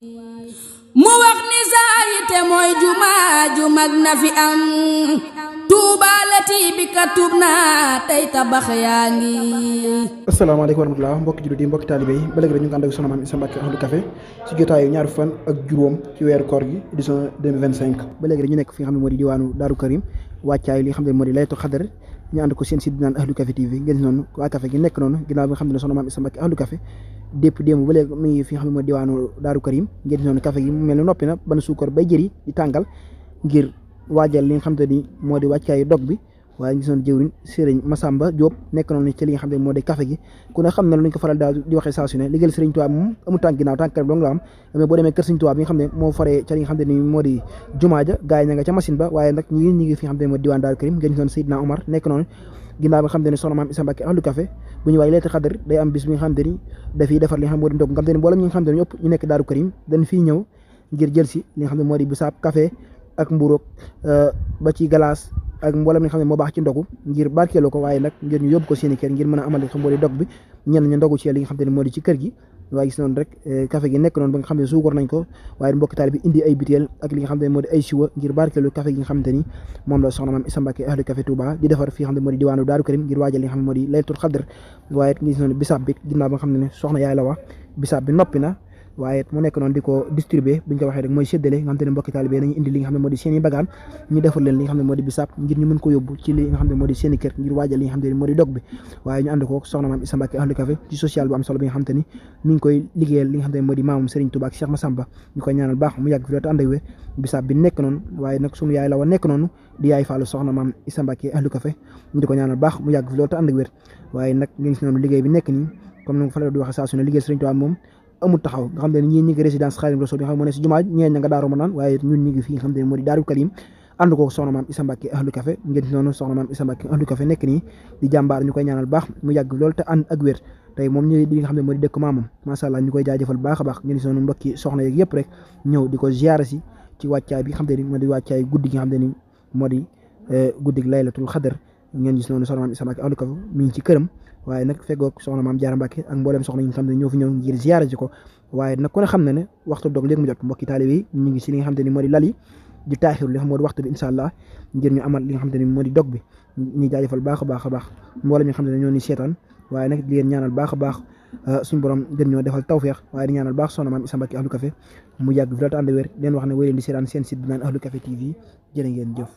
mu wax ni saayite mooy jumaa ju mag na fi am tuubaalati bi ka tuub naa tey tabax yaa ngi. asalaamaaleykum wa rahmatulah mbokki jullit yi mbokki taalibe yi ba léegi rek ñu ngi ànd ak Soxna Maam Issa Mbacké Ahlu Café ci jotaayu ñaar fan ak juróom ci weeru koor gi édition 2025 ba léegi rek ñu nekk fi nga xam ne moo di diwaanu Daaru Karim wàccaay li nga xam ne moo di laylatul xadar ñu ànd ko seen site bi naan Ahlu Café TV ngeen si noonu waa café gi nekk noonu ginnaaw bi nga xam ne Soxna Maam Issa Mbacké Ahlu Café démb ba léegi mi ngi fi nga xam ne moo di diwaanu Daaru Karim ngeen si noonu café gi mu mel ne noppi na ban suukar bay jëri di tàngal ngir waajal li nga xam te ni moo di wàccaayu dog bi waaye ñu gisoon jëwriñ Sëriñ Massamba Diop nekk noonu ci li nga xam ne moo di café gi ku ne xam na lu ñu ko faral daal di waxee saa su ne liggéeyal Sëriñ Tuubaa moom amul tànk ginnaaw tànk kanam dong la am mais boo demee kër Sëriñ Tuubaa bi nga xam ne moo faree ca li nga xam ne ni moo di jumaa ja gars yi ña nga ca machine ba waaye nag ñi ngi fi nga xam ne moo di diwaan Daaru Karim ngeen gisoon Seydina Omar nekk noonu ginnaaw bi nga xam ne Soxna Maam Issa Mbacké Ahlu Café bu ñu waaj laylatul xadar day am bis bi nga xam ne ni dafiy defar li nga xam ne moo di ndog nga xam ne ni mboolem ñi nga xam ne ñëpp ñu nekk Daaru Karim dañ fii ñëw ngir jël si li nga xam ne moo di bisaab café ak mburoog ba ci glace ak mboolem li nga xam ne moo baax ci ndogu ngir barkeeloo ko waaye nag ngir ñu yóbbu ko seeni kër ngir mën a amal li nga xam moo di dog bi ñenn ñu ndogu ci li nga xam ne moo di ci kër gi waaye gis noonu rek café gi nekk noonu ba nga xam ne suukar nañ ko waaye mbokki taalibe bi indi ay biteel ak li nga xam ne moo di ay siwa ngir barkeeloo café gi nga xamante ni moom la Soxna Maam Issa Mbacké Ahlu Café Touba di defar fi nga xam ne moo di diwaanu Daaru Karim ngir waajal li nga xam ne moo di laylatul xadr waaye gis noonu bisaab bi ginnaaw ba nga xam ne soxna yaay la wax bisaab bi noppi na waaye mu nekk noonu di ko distribuer bu ñu ko waxee rek mooy séddale nga xam te ne mbokki taalibe nañu indi li nga xam ne moo di seen i bagaan ñu defal leen li nga xam ne moo di bisaab ngir ñu mën ko yóbbu ci li nga xam ne moo di seen i kër ngir waajal li nga xam ne moo di dog bi waaye ñu ànd ko Soxna Maam Issa Mbacké Ahlu Café ci social bu am solo bi nga xam te ni mi ngi koy liggéeyal li nga xam ne moo di maamum Serigne Touba ak Cheikh Massamba ñu koy ñaanal baax mu yàgg fi loolu te ànd ak wér bisaab bi nekk noonu waaye nag sunu yaay la wa nekk noonu di yaay Fallou Soxna Maam Issa Mbacké Ahlu Café ñu di ko ñaanal baax mu yàgg fi loolu te ànd ak wér waaye nag ngeen gis noonu liggéey bi nekk nii comme ni nga fa la di waxe saa su ne liggéey Serigne Touba moom amul taxaw nga xam ne ñii ñi ngi résidence Xaadimu Rasuul bi nga xam ne moo ne si jumaa ñeen ña nga Daaru Manaan waaye ñun ñi ngi fi nga xam ne moo di Daaru Karim ànd ko Soxna Maam Issa Mbacké Ahlu Café ngeen noonu Soxna Maam Issa Mbacké Ahlu Café nekk nii di jàmbaar ñu koy ñaanal baax mu yàgg loolu te ànd ak wér tey moom ñu di nga xam ne moo di dëkk maamam macha allah ñu koy jaajëfal baax a baax ngeen noonu mbokki soxna yeeg yëpp rek ñëw di ko ziyaara si ci wàccaay bi nga xam ne ni moo di wàccaay guddi gi nga xam ne ni moo di guddi laylatul xadar ngeen gis noonu Soxna Maam Issa Mbacké Ahlu Café mi ngi ci këram waaye nag feggoog Soxna Maam Jaara Mbacké ak mboolem soxna yi nga xam ne ñoo fi ñëw ngir ziyaara si ko waaye nag ku ne xam na ne waxtu dog léegi mu jot mbokki taalibe yi ñu ngi si li nga xam ne ni moo di lal yi di taaxiru li nga xam moo di waxtu bi incha allah ngir ñu amal li nga xam ne ni moo di dog bi ñuy jaajëfal baax a baax a baax mboolem ñi nga xam ne ñoo ni seetaan waaye nag di leen ñaanal baax a baax suñu borom gën ñoo defal tawfeex waaye di ñaanal baax Soxna Maam Issa Mbacké Ahlu Café mu yàgg fi loolu te ànd wér leen wax ne wéy leen di seetaan seen site bi naan Ahlu Café TV jërë ngeen jëf